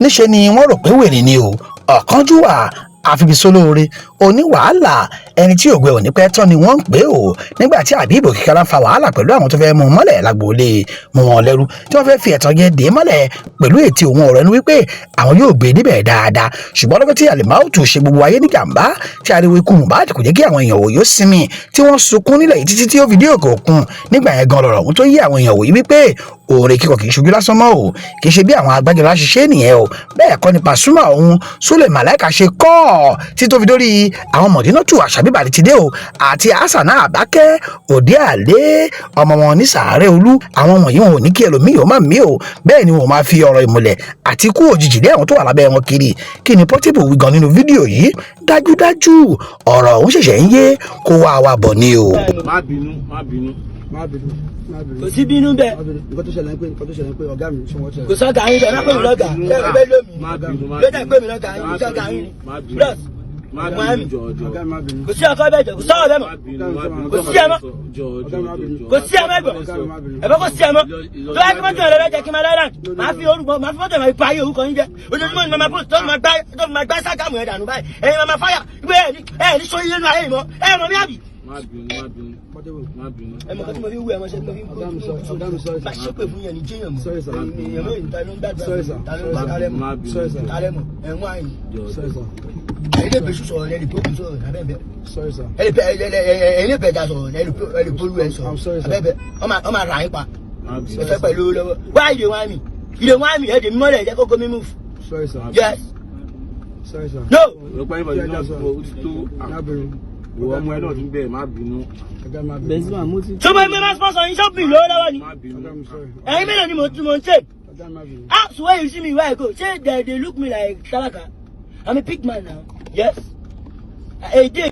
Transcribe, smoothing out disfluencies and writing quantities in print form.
Níṣẹ́ ni wọ́n rò pé wèrè ni o, ọ̀kánjúwà, àfibisólóore, oníwàhálà, ẹni tí ògbẹ́ òní pẹ́ tán ni wọ́n ń pè ó. Nígbà tí Habeeb Òkìkíọlá ń fa wàhálà pẹ̀lú àwọn tó fẹ́ mú un mọ́lẹ̀ lágboolé, mú wọn lẹ́rú, tí wọ́n fẹ́ fi ẹ̀tàn jẹ dé mọ́lẹ̀ pẹ̀lú ètí òun ọ̀rọ̀ ẹnu wípé àwọn yóò gbé níbẹ̀ dáadáa. Ṣùgbọ́n lọ́jọ́ tí Alimautu ṣe gbogbo ayé ní jàǹbá, tí ariwo ikú Mohbad kò jẹ́ kí àwọn èèyàn wòye ó sinmi, tí wọ́n sunkún nílẹ̀ yìí títí tí ó fi dé òkè òkun, nígbà yẹn gan lọ̀rọ̀ òun tó yé àwọn èèyàn wòye wípé òòrè kíkọ kì í ṣojú lásán mọ́ o. Kì í ṣe bí àwọn agbájọlá ṣiṣẹ́ nìyẹn o. Bẹ́ẹ̀ kọ́ ni Pasuma òun Sule Malaika ṣe kọ́ ọ̀ tí tó fi dórí àwọn Mọ̀dínátù Àṣàbí Bàdìtìdé o àti Asana Àbákẹ́ Òde Àlé, ọmọ wọn ní Sàárẹ̀ Olú. Àwọn wọ̀nyí, wọn ò ní kí ẹlòmíì ó má mí o. Bẹ́ẹ̀ ni wọn máa fi ọ̀rọ̀ ìmùlẹ̀ àti ikú òjijì lé àwọn tó wà lábẹ́ wọn kiri. Kí ni Portable wí gan nínú fídíò yìí? Dájúdájú, ọ̀rọ̀ òun ṣẹ̀ṣẹ̀ ń yé kó wá wa bọ̀ ni o. Má bínú, má bínú. Má bínú, má bínú. Kò sí bínú bẹ́ẹ̀. Má bínú. Nǹkan tó ṣẹlẹ̀ ń pé, nǹkan tó ṣẹlẹ̀ ń pé, ọ̀gá mi ṣé wọ́n ṣẹlẹ̀. Kò sọ́gà yín bẹ́ẹ̀. Má pè mí lọ́gà ẹ bẹ́ẹ̀ lómi. Má bínú, má Ló dẹ̀ pè mí lọ́gà yín, sọ́gà yín ni. Má bínú. Bros. Má Má bínú, jọ jọ. Ọ̀gá mi, má bínú. Kò sí ọkọ bẹ́ẹ̀ jọ, kò sọ̀rọ̀ bẹ́ẹ̀ mọ́. Má bínú, má bínú. Kò sí ẹ mọ́. Jọ jọ jọ jọ. Kò sí ẹ mọ́, ẹ̀gbọ́n. Ọ̀gá mi, má bínú. Ẹ̀fọ́ kò sí ẹ mọ́. Tó bá kí mọ́tò rẹ̀ lọ́jọ́ kí n máa lọ́la, máa fi orúkọ, máa fi mọ́tò, máa fi pa ayé orúkọ yín jẹ́. Ojoojúmọ́ ni màá post tó fi máa gbá, tó fi máa gbá ságàmù ẹ̀ dànù báyìí. Ẹ̀yin máa fáyà pé ẹ̀ ní sóyún nínú ayé yìí mọ́. Ẹ̀ mọ̀ mí àbí? Má bínú, má bínú. Portable. Má bínú. Ẹ mọ̀ kọ́ tí mo fi ń wú ẹ mọ̀ ṣe tí mo fi ń kó. Ọ̀gá mi sọ, ọ̀gá mi, sorry Bá sir. ṣépè fún yẹn ní jẹ́yàn mọ́. Sorry sir. Èèyàn mọ́ ta ló ń gbàdúrà? Sorry sir. Ta ló ń gbà tálẹ́ mọ́? Má bínú. Sorry sir. Tálẹ́ mọ́ ẹ̀ ń wá yìí. Jọ. Sorry sir. Ẹ̀yin lè bẹ̀ṣù sọ̀rọ̀, ẹ̀ lè bókun sọ̀rọ̀ abẹ́bẹ́. Sorry sir. Ẹ̀yin lè bẹ̀jà sọ̀rọ̀, ẹ̀ lè bólú ẹ̀ sọ̀rọ̀ I'm sorry, sir. abẹ́bẹ́. Wọ́n máa rà yín pa. Má bínú. Ẹ fẹ́ pẹ̀lú owó lọ́wọ́ wá. Ìdè wá mi, ìdè wá mi, ẹ̀ dè mí mọ́lẹ̀, ẹ̀ jẹ́ kókó mi move. Sorry sir. Yes. Sorry sir. No. Ọ̀pọ̀ ẹ̀yìn náà ó ti tó. Má bínú. Ìwọ ọmọ ẹ náà tún bẹ̀, má bínú. Ọ̀gá mi, má bínú. Tó bá mi máa sponsor yín shopping lówó lọ́wọ́ ni. Má bínú. Ọ̀gá mi, sorry. Ẹ̀yin mélòó ni mo ń ṣe? Ọ̀gá mi, má bínú. Ask where you see me, where I go. Say they dey look me like tálákà. I'm a big man now. Yes, a day.